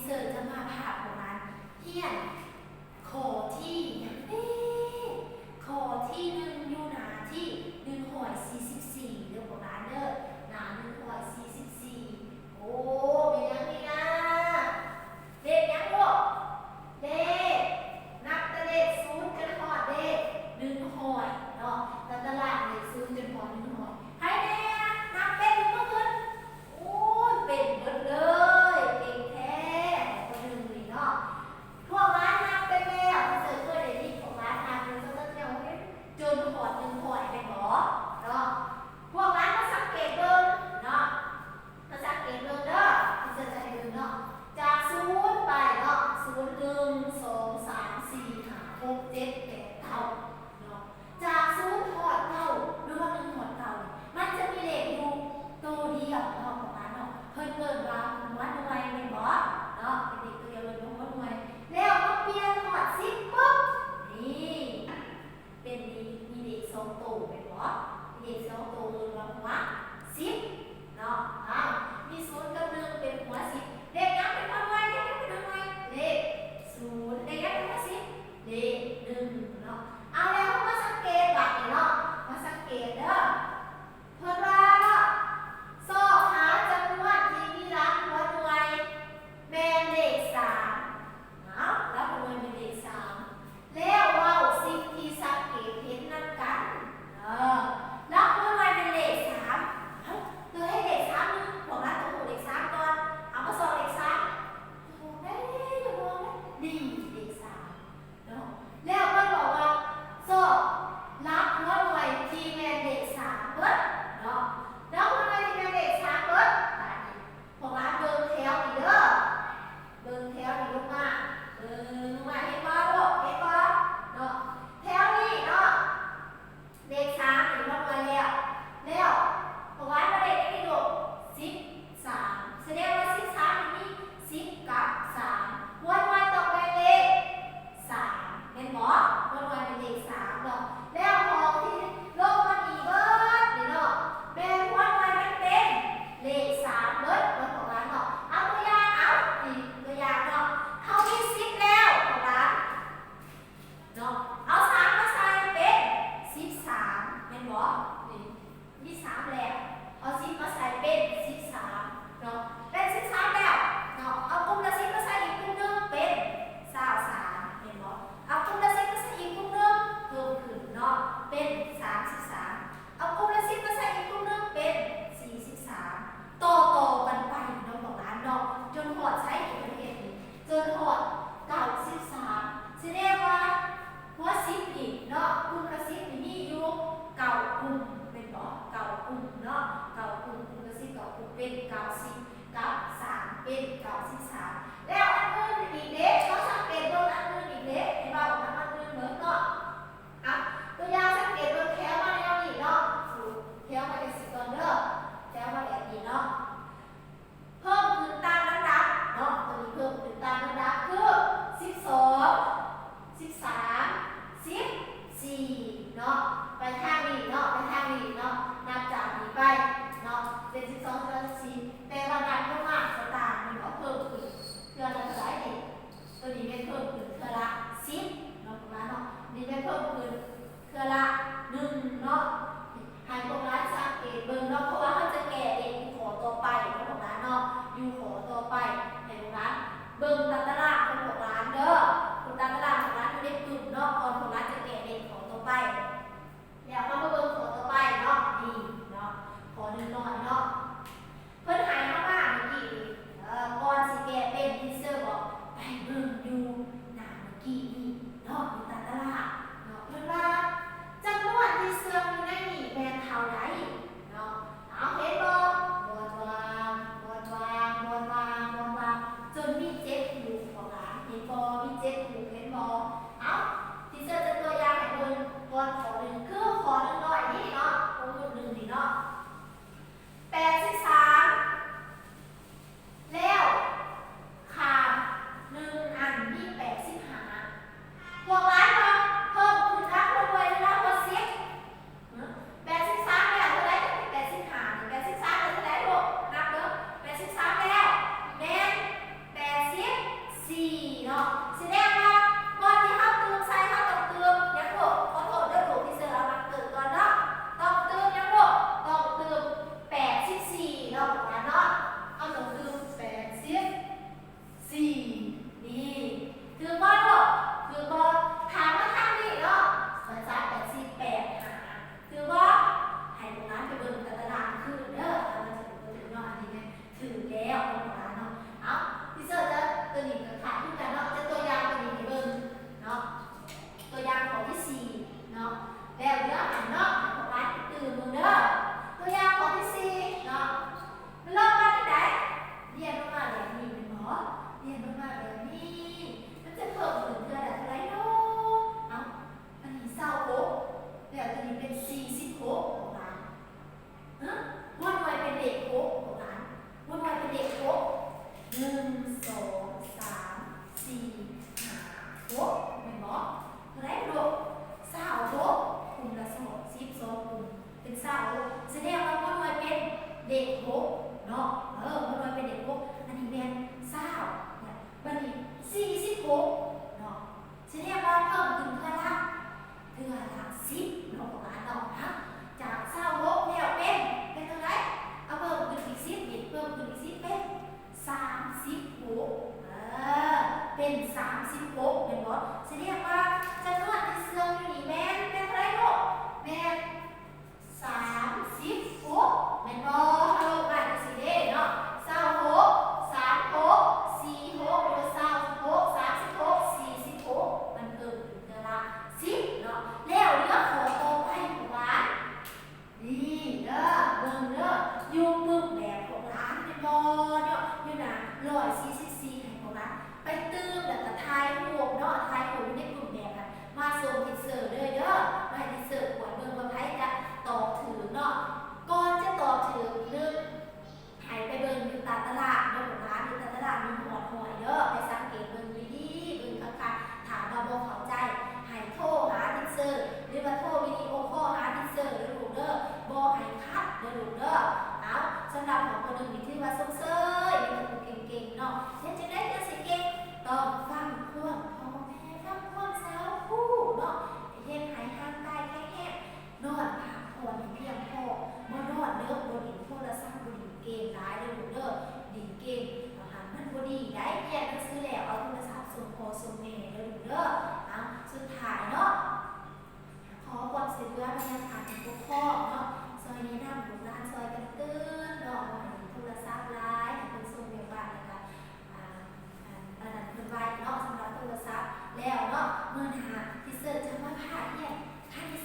ເຊີນຈະມາພາພວກຫຼານຮຽນຂໍ້ທີຫຍັງເດ ຂໍ້ທີໜຶ່ງ ຢູ່ໜ້າທີໜຶ່ງຮ້ອຍສີ່ສິບສີ່ເດີພວກຫຼານເດີ ໜ້າໜຶ່ງຮ້ອຍສີ່ສິບສີ່. ໂອ້ ແມ່ນຫຍັງນີ້ນາ? ເລກຫຍັງລູກ? ເລກ ນັບແຕ່ເລກສູນຈົນຮອດເລກໜຶ່ງຮ້ອຍເນາະ ຕາຕະລາງເລກສູນຈົນຮອດໜຶ່ງຮ້ອຍ. ໃຜແດ່ນັບເປັນ ຍົກມືຂຶ້ນ. ໂອ້ຍ ເປັນເບິດເລີຍ ເກັ່ງແທ້ຄົນໜຶ່ງນີ້ເນາະ. ພວກຫຼານນັບເປັນແລ້ວ ເຊີນເຄີຍໄດ້ຍິນພວກຫຼານນັບຢູ່ ເຊີນເຄີຍເຫັນຈົນຮອດໜຶ່ງຮ້ອຍແມ່ນບໍ່ເນາະ? ພວກຫຼານມາສັງເກດເບິ່ງເນາະ ມາສັງເກດເບິ່ງເດີ ທີ່ເຊີນຈະໃຫ້ເບິ່ງເນາະ ຈາກສູນໄປເນາະ ສູນ ໜຶ່ງ ສອງ ສາມ ສີ່ ຫ້າ ຫົກ ເຈັດ ແປດ ເກົ້າເນາະ. ຈາກສູນຮອດເກົ້າ ຫຼືວ່າໜຶ່ງຮອດເກົ້ານີ້ ມັນຈະມີເລກຢູ່ໂຕດຽວເນາະ ປະມານເນາະ ເພິ່ນເອີ້ນວ່າຫົວໜ່ວຍແມ່ນບໍ່ເນາະ? ເປັນເລກໂຕດຽວເອີ້ນວ່າຫົວໜ່ວຍ ແລ້ວມາປ່ຽນຮອດສິບປຶບ ນີ້ ເປັນ ມີເລກສອງໂຕແມ່ນບໍ່? ເລກສອງໂຕເອີ້ນວ່າຫົວສິບເນາະ. ອ້າວ ມີສູນກັບໜຶ່ງເປັນຫົວສິບ ເລກຫຍັງເປັນຫົວໜ່ວຍ? ເລກຫຍັງເປັນຫົວໜ່ວຍ? ເລກສູນ. ເລກຫຍັງເປັນຫົວສິບ? ເລກໜຶ່ງເນາະ. ເອົາ ແລ້ວເຮົາມາສັງເກດບາດນີ້ເນາະ ມາສັງເກດເດີ ເພິ່ນວ່າເນາະ ຊອກຫາຈຳນວນທີ່ມີຫຼັກຫົວໜ່ວຍແມ່ນເລກສາມ. ເອົາ ຫຼັກຫົວໜ່ວຍແມ່ນເລກສາມ ແລ້ວເວົ້າສິ່ງທີ່ສັງເກດເຫັນນຳກັນ. ເອີ ຫຼັກຫົວໜ່ວຍແມ່ນເລກສາມ. ເອົ້າ ໂຕໃດເລກສາມ? ພວກເຮົາຕ້ອງຮູ້ເລກສາມກ່ອນ ເອົາ ມາຊອກເລກສາມ. ໂຕໃດ ຢ່າບອກນະ ນີ້ເລກສາມເນາະ. ແລ້ວເພິ່ນບອກວ່າ ຊອກຫຼັກຫົວໜ່ວຍທີ່ແມ່ນເລກສາມເບິດເນາະ ຫຼັກຫົວໜ່ວຍທີ່ແມ່ນເລກສາມເບິດ. ບາດນີ້ ພວກເຮົາເບິ່ງແຖວນີ້ເດີ ເບິ່ງແຖວນີ້ລົງມາ ເບິ່ງລົງມາ ເຫັນບໍ່ລູກ? ເຫັນບໍ່ເນາະ? ແຖວນີ້ເນາະ ເລກສາມນີ້ມາໄວ້ແລ້ວ ແລ້ວພວກເຮົາມາໄດ້ນີ້ລູກ ສິບສາມ ສະແດງວ່າສິບສາມນີ້ມີສິບກັບສາມ ຫົວໜ່ວຍຕ້ອງແມ່ນເລກ ສາມ ແມ່ນບໍ່? ຫົວໜ່ວຍເປັນເລກສາມເນາະ ແລ້ວຫ້ອງທີ່ລົງມານີ້ເບິດນີ້ເນາະ ແມ່ນຫົວໜ່ວຍມັນເປັນເລກສາມເບິດເນາະ ພວກເຮົາເນາະ. ເອົາຕົວຢ່າງ ເອົາ ນີ້ຕົວຢ່າງເນາະ ເຮົາມີສິບແລ້ວ ພວກເຮົາເນາະ ເອົາສາມມາໃສ່ເປັນສິບສາມ ແມ່ນບໍ່? ນີ້ ມີສາມແລ້ວ ເອົາສິບມາໃສ່ເປັນສິບສາມເນາະ ເປັນສິບສາມແລ້ວເນາະ ເອົາກຸ່ມລະສິບມາໃສ່ອີກກຸ່ມໜຶ່ງເປັນຊາວສາມ ແມ່ນບໍ່? ເອົາກຸ່ມລະສິບມາໃສ່ອີກກຸ່ມໜຶ່ງ ເພີ່ມຂຶ້ນເນາະ ເປັນສາມສິບສາມ ເອົາກຸ່ມລະສິບມາໃສ່ອີກກຸ່ມໜຶ່ງເປັນສີ່ສິບສາມ ຕໍ່ໆກັນໄປເນາະ ພວກເຮົາເນາະ ຈົນຮອດໃສ ທີ່ເພິ່ນເຮັດນີ້ ຈົນຮອດເກົ້າສິບສາມ ສະແດງວ່າ ຫົວສິບນີ້ເນາະ ກຸ່ມລະສິບນີ້ມີຢູ່ເກົ້າກຸ່ມ ແມ່ນບໍ່? ເກົ້າກຸ່ມເນາະ ເກົ້າກຸ່ມ ກຸ່ມລະສິບເກົ້າກຸ່ມ ເປັນເກົ້າສິບກັບສາມ ເປັນເກົ້າສິບສາມ. ແລ້ວອັນອື່ນອີກເດ ເຮົາສັງເກດເບິ່ງອັນອື່ນອີກເດ ໃຫ້ເວົ້ານຳອັນອື່ນເບິ່ງເນາະ. ອ່ະ ຕົວຢ່າງສັງເກດເບິ່ງແຖວມາແນວນີ້ເນາະ ແຖວມາຈັ່ງຊີ້ກ່ອນເດີ ແຖວມາແບບນີ້ເນາະ. ເພີ່ມຂຶ້ນຕາມລຳດັບເນາະ ໂຕນີ້ເພີ່ມຂຶ້ນຕາມລຳດັບຄື ສິບສອງ ສິບສາມ ສິບສີ່ເນາະ ໄປທາງນີ້ເນາະ ໄປທາງນີ້ເນາະ ນັບຈາກນີ້ໄປເນາະ ເປັນສິບສອງ ສິບສາມ ສິບສີ່ ແຕ່ວ່ານັບລົງມາກໍຕາມ ມັນກໍເພີ່ມຂຶ້ນເທື່ອລະເທົ່າໃດນີ້ ໂຕນີ້ແມ່ນເພີ່ມຂຶ້ນເທື່ອລະສິບເນາະ ປະມານເນາະ ນີ້ແມ່ນເພີ່ມຂຶ້ນ ເທື່ອລະໜຶ່ງເນາະ ໃຫ້ພວກຫຼານສັງເກດເບິ່ງເນາະ ເພາະວ່າເຮົາຈະແກ້ເລກຢູ່ຂໍ້ຕໍ່ໄປເນາະ ພວກຫຼານເນາະ ຢູ່ຂໍ້ຕໍ່ໄປ ໃຫ້ພວກຫຼານເບິ່ງຕາຕະລາງຂອງພວກຫຼານເດີ ຕາຕະລາງຂອງພວກຫຼານຢູ່ໃນປຶ້ມເນາະ ກ່ອນພວກຫຼານຈະແກ້ເລກຂໍ້ຕໍ່ໄປ. ແລ້ວເຮົາມາເບິ່ງຂໍ້ຕໍ່ໄປເນາະ ນີ້ເນາະ ຂໍ້ໜຶ່ງຮ້ອຍເນາະ. ເພິ່ນໃຫ້ເຮົາມາເມື່ອກີ້ນີ້ ເອີ ກ່ອນຊິແກ້ເປັນ ທີເຊີບອກໄປເບິ່ງຢູ່ໜ້າເມື່ອກີ້ນີ້ເນາະ ຢູ່ຕາຕະລາງເນາະ ເພິ່ນວ່າຈຳນວນທີ່ເຊື່ອມຢູ່ໃນນີ້ແມ່ນເທົ່າໃດເນາະ ເຮົາເຫັນບໍ່ ບອນວ່າງ ບອນວ່າງ ບອນວ່າງ ບອນວ່າງ ຈົນມີເຈັດຮູບ ເນາະ ສະແດງວ່າກ່ອນທີ່ເຮົາຕື່ມໃສ່ ເຮົາຕ້ອງຕື່ມຫຍັງລູກ? ຂໍໂທດເດີລູກ ທີເຊີເອົາມາຕື່ມກ່ອນເນາະ ຕ້ອງຕື່ມຫຍັງລູກ? ຕ້ອງຕື່ມແປດສິບສີ່ເນາະ ປະມານເນາະ ເຮົາຕ້ອງຕື່ມແປດສິບ ສີ່ ນີ້ ຖືກບໍ່ລູກ? ຖືກບໍ່? ຖາມມາທາງນີ້ເນາະ ສອງສາມແປດ ສີ່ແປດຫ້າ ຖືກບໍ່? ໃຫ້ລູກຫຼານໄປເບິ່ງຕາຕະລາງຄືນເດີ ຖ້າວ່າຖືກບໍ່ຖືກເນາະ ອັນນີ້ແມ່ນຖືກແລ້ວເນາະ ເອົາ ທີເຊີຈະ ໂຕນີ້ກໍຂາດຄືກັນເນາະ ຈະຕົວຢ່າງໂຕນີ້ໃຫ້ເບິ່ງເນາະ ຕົວຢ່າງຂໍ້ທີສີ່ເນາະ ແລ້ວເດີ ເອົາເນາະ ໃຫ້ພວກຫຼານໄປຕື່ມເບິ່ງເດີ ຕົວຢ່າງຂໍ້ທີສີ່ເນາະ ມັນເລີ່ມມາຈັ່ງໃດ? ລຽນລົງມາແບບນີ້ແມ່ນບໍ່? ລຽນລົງມາແບບນີ້ ມັນຈະເພີ່ມຂຶ້ນເທື່ອລະເທົ່າໃດເນາະ? ເອົ້າ ອັນນີ້ຊາວຫົກ ແລ້ວໂຕນີ້ເປັນສີ່ສິບຫົກ ພວກຫຼານ ຮະ ຫົວໜ່ວຍເປັນເລກຫົກ ພວກຫຼານ ຫົວໜ່ວຍເປັນເລກຫົກ ໜຶ່ງ ສອງ ສາມ ສີ່ ຫ້າ ຫົກ ແມ່ນບໍ່? ເທົ່າໃດລູກ? ຊາວຫົກ ກຸ່ມລະສອງ ສິບ ສອງກຸ່ມ ເປັນຊາວຫົກ ສະແດງວ່າຫົວໜ່ວຍເປັນເລກຫົກເນາະ ເອີ ຫົວໜ່ວຍເປັນເລກຫົກ ອັນນີ້ແມ່ນຊາວ ບາດນີ້ສີ່ສິບຫົກເນາະ ສະແດງວ່າເພີ່ມຂຶ້ນເທື່ອລະ ເທື່ອລະສິບເນາະ ປະມານເນາະ ຈາກຊາວຫົກແລ້ວເປັນ ເປັນເທົ່າໃດ? ເອົາເພີ່ມຂຶ້ນອີກສິບ ນີ້ເພີ່ມຂຶ້ນອີກສິບເປັນ ສາມສິບຫົກ ເອີ ເປັນສາມສິບຫົກ ແມ່ນບໍ່? ສະແດງວ່າຈຳນວນທີ່ເຊື່ອມຢູ່ນີ້ແມ່ນ ແມ່ນເທົ່າໃດລູກ? ແມ່ນສາມສິບຫົກ ແມ່ນບໍ່? ເຮົາລົບໄວ້ຈັ່ງຊີ້ເດ້ເນາະ ຊາວຫົກ ສາມຫົກ ສີ່ຫົກ ຫຼືວ່າຊາວຫົກ ສາມສິບຫົກ ສີ່ສິບຫົກ ມັນເພີ່ມຂຶ້ນເທື່ອລະສິບເນາະ ແລ້ວເຫຼືອຂໍ້ຕໍ່ໄປ ພວກຫຼານ ນີ້ເດີ ເບິ່ງເດີ ຢູ່ປຶ້ມແບບພວກຫຼານແມ່ນບໍ່ເນາະ ຢູ່ໜ້າຮ້ອຍສີ່ສິບສີ່ ໃຫ້ພວກຫຼານໄປຕື່ມ ແລ້ວກໍຖ່າຍຮູບເນາະ ຖ່າຍຮູບຢູ່ໃນປຶ້ມແບບນັ້ນ ມາສົ່ງທີເຊີເລີຍເດີ ມາໃຫ້ທີເຊີກວດເບິ່ງວ່າໃຜຈະຕອບຖືກເນາະ ກ່ອນຈະຕອບຖືກ ໜຶ່ງ ໃຫ້ໄປເບິ່ງຢູ່ຕາຕະລາງເດີພວກຫຼານ ຢູ່ຕາຕະລາງຢູ່ຮອດຫ້ອຍເດີ ໄປສັງເກດເບິ່ງດີໆ ເບິ່ງຄັກໆ ຖ້າວ່າບໍ່ເຂົ້າໃຈ ໃຫ້ໂທຫາທີເຊີ ຫຼືວ່າໂທວິດີໂອຄໍຫາທີເຊີເດີລູກເດີ ບໍ່ໃຫ້ຂັດເດີລູກເດີ ເອົາ ສຳລັບຫ້ອງ ປ.ໜຶ່ງ ນີ້ຖືວ່າຊົມເຊີຍ ມີແຕ່ຜູ້ເກັ່ງໆ ເນາະ ເຮັດຈັ່ງໃດຈັ່ງຊິເກັ່ງ? ຕ້ອງຟັງຄວາມພໍ່ແມ່ ຟັງຄວາມສາວຄູເນາະ ເຮັດໃຫ້ຮ່າງກາຍແຂງແຮງ ນອນພັກຜ່ອນໃຫ້ພຽງພໍ ບໍ່ນອນເດິກ ບໍ່ຫຼິ້ນໂທລະສັບ ບໍ່ຫຼິ້ນເກມຫຼາຍເດີລູກເດີ ຫຼິ້ນເກມຫັ້ນມັນບໍ່ດີໃດ໋ ຮຽນໜັງສືແລ້ວເອົາໂທລະສັບສົ່ງພໍ່ສົ່ງແມ່ເດີລູກເດີ ເອົາ ສຸດທ້າຍເນາະ ຂໍຄວາມຊ່ວຍເຫຼືອມາຍັງທ່ານຜູ້ປົກຄອງເນາະ ຊ່ອຍແນະນຳລູກຫຼານ ຊ່ອຍກັນເຕືອນເນາະ ບໍ່ໃຫ້ຫຼິ້ນໂທລະສັບຫຼາຍ ໃຫ້ເພິ່ນສົ່ງແມ່ບ້ານ ແລ້ວກະ ອ່າ ອັນ ອັນນັ້ນເພິ່ນໄວ້ເນາະ ສຳລັບໂທລະສັບ ແລ້ວເນາະ ມື້ໜ້າທີເຊີຈະມາພາຮຽນຄະນິດ